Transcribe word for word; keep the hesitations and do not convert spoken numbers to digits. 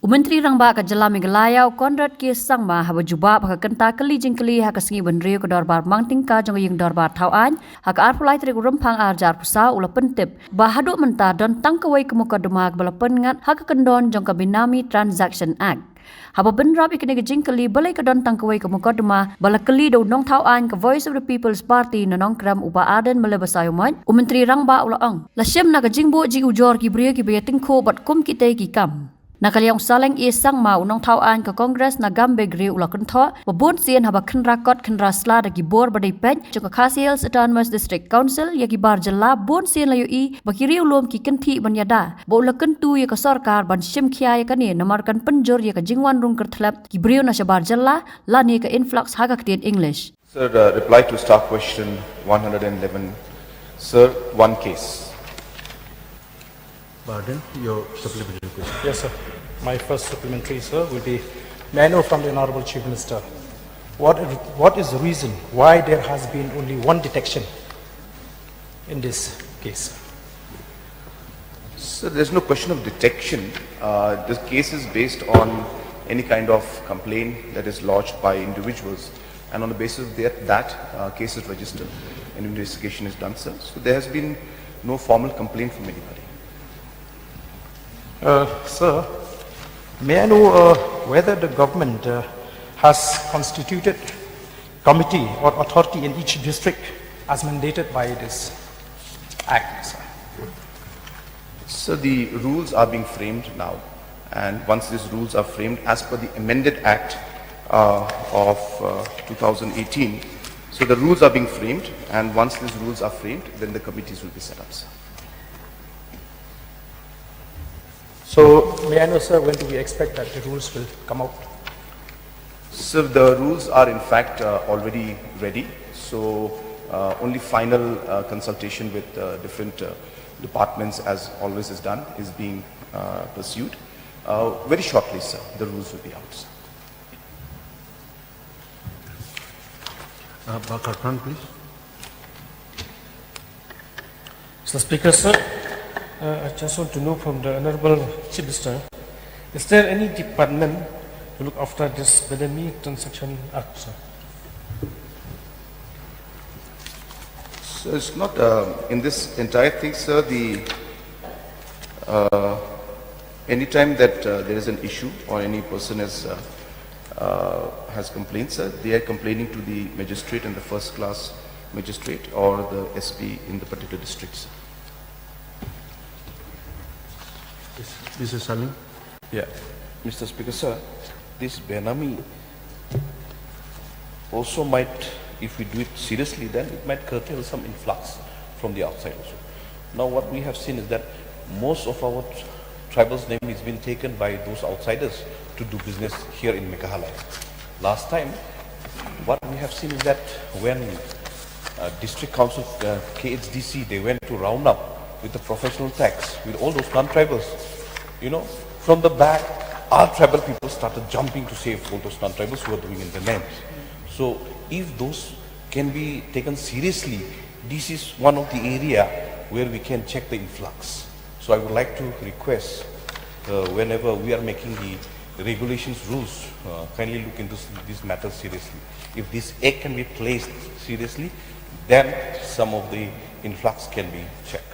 U Myntri Rangbah ka Jylla Meghalaya, u Conrad K Sangma, haba jubab ha ka kynta kylli jingkylli ha ka sngi ban riew ka dorbar mang tyngka jong ka Ïing Dorbar Thawaiñ ha ka arphew lai tarik u Rymphang arhajar arphew saw, u la pyntip ba haduh mynta don tang kawei ka mukotduma kaba la pynngat ha ka kyndon jong ka Benami Transaction Act. Haba bynrap ïa kane ka jingkylli balei ka don tang kawei ka mukotduma ba la kylli da u nongthaw aiñ ka Voice of the People's Party na Nongkrem, u Bah Ardent Miller Basaiawmoit, u Myntri Rangbah u la ong, la shim na ka jingbuh jingujor ki briew kiba ïatyngkhuh bad kum kitei ki kam. Na ka liang u Saleng A Sangma, u nongthaw aiñ ka Congress na Gambegre, u la kynthoh ba bun sien haba khynra kot khynra sla da ki bor ba dei peit jong ka Khasi Hills Autonomous District Council ïa ki bar jylla, bun sien la ïohi ba ki riewlum ki kynthih ban ïada, ba u la kyntu ïa ka sorkar ban shim khia ïa kane namar kan pynjur ïa ka jingwan rung kyrthlep ki briew na shabar jylla lane ka influx ha ka ktien English. Sir, uh, reply to staff question one hundred eleven. Sir, one case. Pardon, your supplementary question. Yes, sir. My first supplementary, sir, will be, may I know from the Honorable Chief Minister, what, what is the reason why there has been only one detection in this case? So there's no question of detection. Uh, this case is based on any kind of complaint that is lodged by individuals, and on the basis of that, that uh, case is registered and investigation is done, sir. So there has been no formal complaint from anybody. Uh, sir, may I know uh, whether the government uh, has constituted committee or authority in each district as mandated by this act, sir? So the rules are being framed now, and once these rules are framed as per the amended act uh, of uh, two thousand eighteen, so the rules are being framed, and once these rules are framed, then the committees will be set up, sir. So, may I know, sir, when do we expect that the rules will come out? So the rules are in fact uh, already ready. So uh, only final uh, consultation with uh, different uh, departments, as always is done, is being uh, pursued. Uh, very shortly, sir, the rules will be out, sir. Uh, Bah Kharpran, please. Mister Speaker, sir, uh, I just want to know from the Honorable Chief Minister, is there any department to look after this Benami Transaction Act, sir? So it's not uh, in this entire thing, sir. The uh, anytime that uh, there is an issue or any person is uh, uh, has complained, sir, they are complaining to the magistrate and the first class magistrate or the S P in the particular district, sir. Mister Salim? Yeah, Mister Speaker, sir, this Benami also might, if we do it seriously, then it might curtail some influx from the outside also. Now, what we have seen is that most of our tribals' name is being taken by those outsiders to do business here in Meghalaya. Last time, what we have seen is that when uh, District Council, uh, K H D C, they went to round up with the professional tax, with all those non-tribals, you know, from the back, our tribal people started jumping to save all those non-tribals who are doing in the names. So if those can be taken seriously, this is one of the area where we can check the influx. So I would like to request, uh, whenever we are making the regulations, rules, uh, kindly look into s- this matter seriously. If this act can be placed seriously, then some of the influx can be checked.